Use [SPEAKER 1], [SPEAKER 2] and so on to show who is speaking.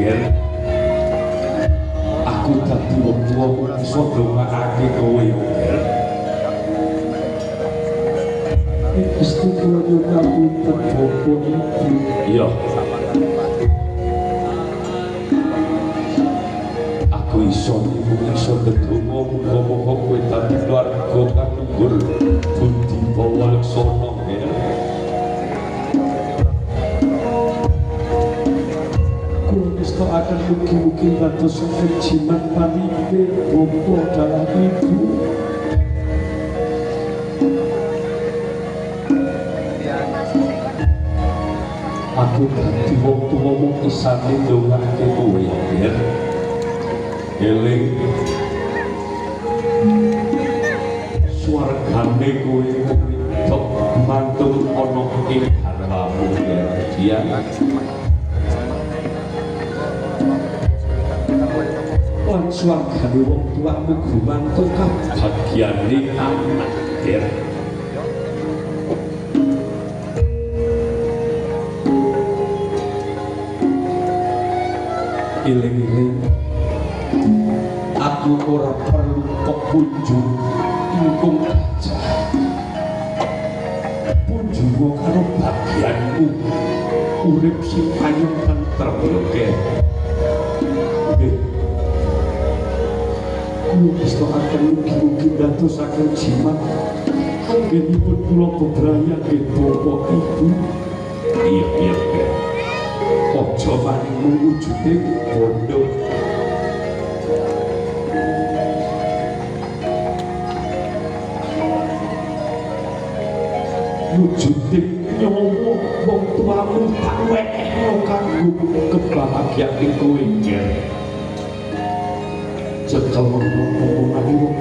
[SPEAKER 1] Ger. Aku dadi wong tuwa mung iso ndongakake kowe yo, Ger.
[SPEAKER 2] Gusti kula nyuwun ngapunten Bapak Ibu.
[SPEAKER 1] Iya. Aku iso mung iso ndedonga muga-muga kowe dadi keluarga kang luhur budi bawa laksana, Ger.
[SPEAKER 2] Kula ngestokaken mugi-mugi dadosaken jimat paripe Bapak dalah Ibu.
[SPEAKER 1] Aku dadi wong tuwa mung isane ndongake kowe, Ger. Eling swargane kowe mung wedok mantung ana ing garwamu, Ger. Iya. Lan swargane wong tuamu gumantung kabagyane anak, Ger. Eling-eling aku ora perlu kok punjung ingkung gajah. Punjunga karo bagianmu urip sing ayem tentrem lho, Ger. Nggih.
[SPEAKER 2] Kula ngestokaken mugi-mugi dadosaken jimat anggenipun kula bebrayan nggih Bapak Ibu.
[SPEAKER 1] Iya, iya, Ger. Aja maning mung wujude bondo. Wujude nyawa wong tuamu tak wekno kanggo kebahagiaan kowe, Ger. Cekel ono omongane wong